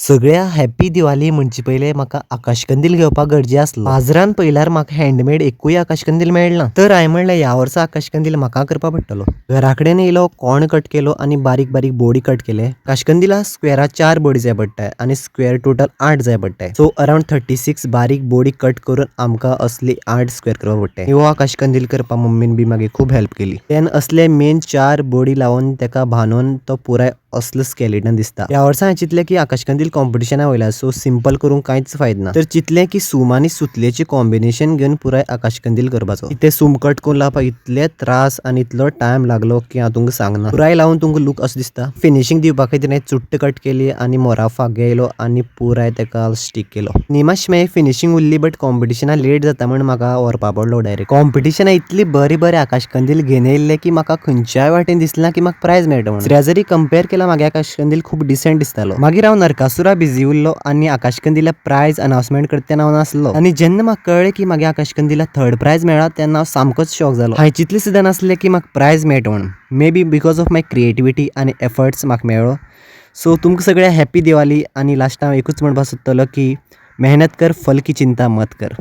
सगळ्या हॅपी दिवाली म्हणचे पयलें म्हाका आकाशकंदील घेवपाक गरजे आसलो. बाजारान पळयल्यार म्हाका हँडमेड एकूय आकाशकंदील मेळना. तर हांवें म्हणलें ह्या वर्सा आकाशकंदील म्हाका करपा पडटलो. घरा कडेन येयलो, कोण कट केलो आनी बारीक बारीक बोडी कट केले. आकाशकंदिला स्क्वेरा चार बोडी जाय पडटा आनी स्क्वेर टोटल 8 जाय पडटा. सो अरावंड 36 बारीक बोडी कट करून आमकां असली 8 स्क्वेर करपा पडटा. हो आकाशकंदील करपाक मम्मीन बी मागीर खूब हेल्प केली. देन असले मेन 4 बोडी लावन तेका बांदून तो पुराय असलो स्केलेटन दिसता. ह्या वर्सा हांवें चिंतलें की आकाशकंदील कॉम्पिटिशना वयला, सो सिंपल करूंक कांयच फायद ना. तर चिंतलें की सूम आनी सुतलेचें कॉम्बिनेशन घेवन पुराय आकाशकंदील करपाचो. ते सूम कट करून लावपाक इतले त्रास आनी इतलो टायम लागलो की हांव तुमकां सांगना. पुराय लावन तुमकां लूक असो दिसता. फिनिशींग दिवपा खातीर हांवें चुट्ट कट केली आनी मोरा फागे येयलो आनी पुराय तेका स्टीक केलो. निमाश मागीर फिनिशींग उरली, बट कॉम्पिटिशना लेट जाता म्हण म्हाका व्हरपा पडलो डायरेक्ट. कॉम्पिटिशना इतली बरी बरी आकाशकंदील घेवन येयल्ले की म्हाका खंयच्याय वाटेन दिसना की म्हाका प्रायज मेळटा म्हणून. दुसऱ्या जरी कंपेर केला, म्हागे आकाशकंदील खूब डिसंट दिसतालो. मागीर हांव नरकासुरा बिजी उरलो आनी आकाशकंदिला प्रायज अनावन्समेंट करता तेन्ना हांव नासलो. आनी जेन्ना म्हाका कळ्ळें की म्हागे आकाशकंदिला थर्ड प्रायज मेळ्ळा, तेन्ना हांव सामकोच शॉक जालो. हांवें चिंतलें सुद्दां नासलें की म्हाका प्रायज मेळटा म्हणून. May be because of my creativity आनी एफर्ट्स म्हाका मेळ्ळो. सो तुमकां सगळ्या हॅप्पी दिवाली आनी लास्टाक हांव एकूच म्हणपाक सोदतलो की मेहनत कर, फल की चिंता मत कर.